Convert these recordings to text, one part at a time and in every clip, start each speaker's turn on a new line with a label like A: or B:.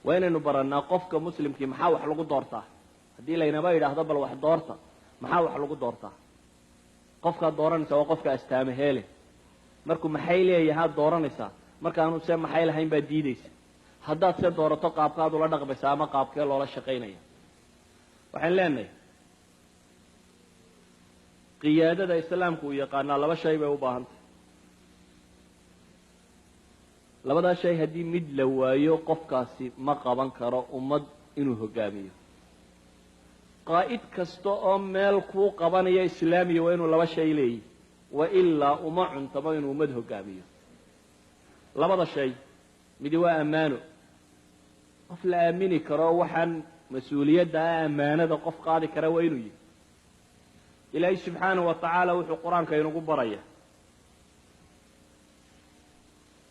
A: Waa inaynu barannaa qofka muslimkii maxaa wax lagu doortaa. Haddii laynaba yidhaahdo bal wax doorta, maxaa wax lagu doortaa? Qofkaad dooranaysaa waa qofka astaame heele. Markuu maxay leeyahaad dooranaysaa, markaanu se maxay lahayn baad diidaysa. Haddaad se doorato, qaabkaad ula dhaqmaysaa ama qaabkee loola shaqaynaya? Waxaan leenahay, qiyaadada islaamku uu yaqaanaa laba shay bay u baahantay. Labadaa shay haddii mid la waayo, qofkaasi ma qaban karo ummad inuu hogaamiyo. Qaa'id kasta oo meel kuu qabanaya islaamiya waa inuu laba shay leeyihi, wa ilaa uma cuntamo inuu ummad hogaamiyo. Labada shay midi waa ammaano. Qof la aamini karo, waxaan mas-uuliyadda ah, ammaanada qof qaadi kara waa inuu yihi. Ilaahay subxaanahu wa tacaala wuxuu qur-aanka inugu baraya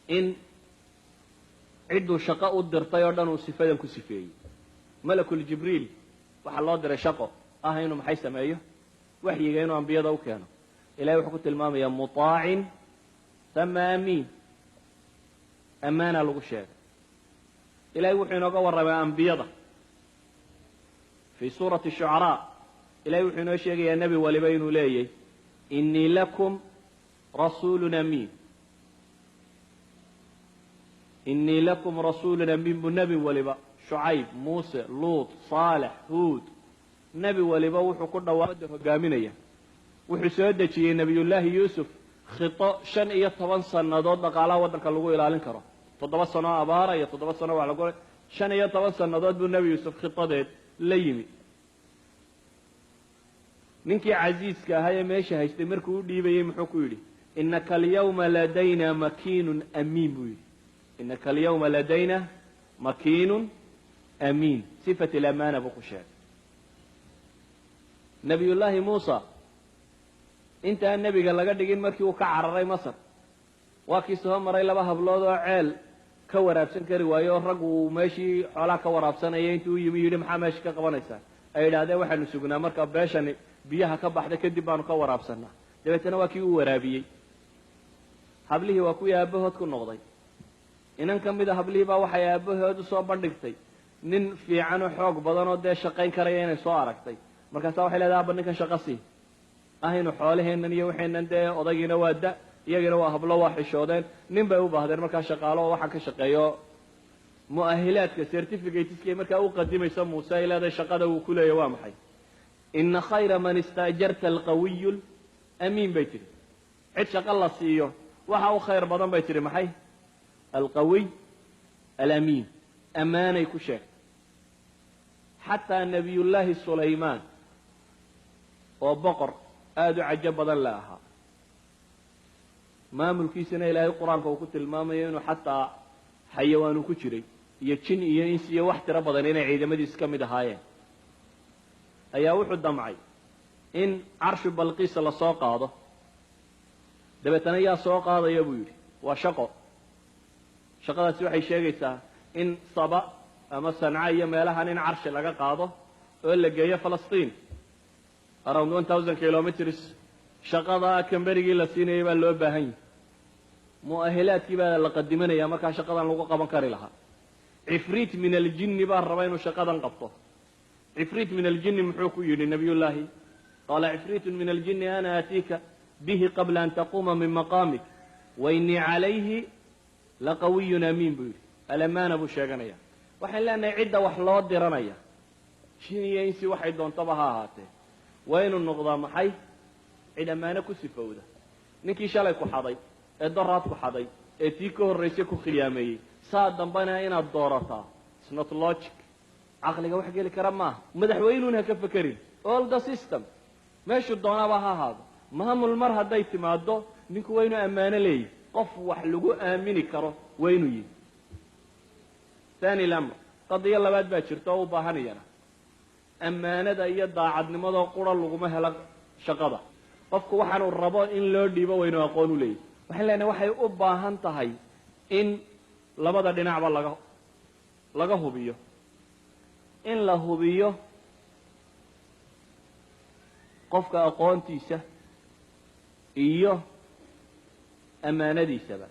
A: in cidduu shaqo u dirtay oo dhan uu sifadan ku sifeeyey. Malakul Jibriil waxaa loo diray shaqo ah inuu maxay sameeyo? Waxyiga inuu ambiyada u keeno. Ilahay wuxuu ku tilmaamayaa مطاع ثم أمين. Ammaana lagu sheegay. Ilahay wuxuu inooga warramay ambiyada في سورة الشعراء. Ilahay wuxuu inoo sheegayaa nebi waliba inuu leeyay إني لكم رسول أمين. إني لكم رسول أمين buu nebi waliba, Shucayb, Muuse, Luut, Saalex, Huud, nebi waliba wuxuu ku dhawaada hogaaminaya. Wuxuu soo dejiyey Nebiyullaahi Yuusuf khito 15 sannadood dhaqaalaha waddanka lagu ilaalin karo. 7 sano abaara iyo 7 sano wax lagu, 15 sannadood buu Nebi Yuusuf khitadeed la yimi. Ninkii casiiska ahaa ee meesha haystay markuu u dhiibayey muxuu ku yidhi? إنك اليوم لدينا مكين أمين buu yidhi. إنك اليوم لدينا مكين أمين. صفة الأمانة buu ku sheegay. Nabiyullaahi Muusa intaan nebiga laga dhigin, markii uu ka cararay Masar, waa kii soo maray laba hablood oo ceel ka waraabsan kari waayo, oo raggu uu meeshii xoolaha ka waraabsanaya intuu u yimi yidhi, "Maxaa meesha ka qabanaysaa?" Ay yidhaahdeen, "Waxaanu sugnaa marka beeshani biyaha ka baxda kadib baanu ka waraabsanaa." Dabeetana waa kii u waraabiyey. Hablihii waa kuwii aabbahood ku noqday. Inan ka mida hablihii baa waxay aabbahood usoo bandhigtay nin fiican oo xoog badan oo dee shaqayn karaya inay soo aragtay. Markaasaa waxay leedahay, "Abba, ninkan shaqo sii ah, inuu xoolaheennan iyo waxeennan dee odaygiina waa da, iyagina waa hablo, waa xishoodeen, nin bay u baahdeen markaa shaqaalo oo waxaan ka shaqeeyo." Mu'ahilaadka, certificateska markaa u qadimaysa Muuse ay leedahay shaqada uu ku leeyahy waa maxay? إن خير من استأجرت القوي الأمين bay tidhi. Cid shaqo la siiyo waxa u khayr badan bay tidhi maxay? القوي الأمين. Ammaanay ku sheegtay. Xataa Nebiyullaahi Sulaymaan oo boqor aada u cajo badan la ahaa, maamulkiisana Ilaahay qur-aanka uu ku tilmaamayo inuu xataa xayawaanu ku jiray iyo jin iyo insi iyo wax tiro badan inay ciidamadiis ka mid ahaayeen, ayaa wuxuu damcay in carshu Balqiisa lasoo qaado. Dabeetana yaa soo qaadaya buu yidhi. Waa shaqo. Shaqadaasi waxay sheegaysaa in Saba ama Sanca iyo meelahan in carshi laga qaado oo la geeyo Falastiin, around 1000 kilometers. Shaqada kamberigii la siinayay baa loo baahan yahay, mu'ahilaadkii baa la qadimanaya markaa shaqadan lagu qaban kari lahaa. عفريت من الجن baa raba inuu shaqadan qabto. عفريت من الجن muxuu ku yidhi nabiyullaahi? قال عفريت من الجن أنا آتيك به قبل أن تقوم من مقامك وإني عليه لقوي أمين buu yidhi. Alamaana buu sheeganaya. Waxaan leenahay, cidda wax loo diranaya, jin iyo insi waxay doontaba ha ahaatee, waa inuu noqdaa maxay? Cid ammaano ku sifowda. Ninkii shalay ku xaday ee doraad ku xaday ee tii ka horraysay ku khiyaameeyey, saa dambena inaad doorataa, it's not logic. Caqliga wax geli kara maaha. Madaxweynuun ha ka fekerin, all the system meeshuu doonaaba ha ahaado. Maamul mar hadday timaado, ninku waa inuu ammaano leeyahy, qof wax lagu aamini karo waa inuu yihi. ثاني الأمر, qadiyo labaad baa jirta oo u baahanayana. Ammaanada iyo daacadnimadoo qura laguma helo shaqada. Qofku waxaanuu rabo in loo dhiibo waa inuu aqoon u leeyahy. Waxaan leenahay, waxay u baahan tahay in labada dhinacba laga hubiyo, in la hubiyo qofka aqoontiisa iyo ammaanadiisaba.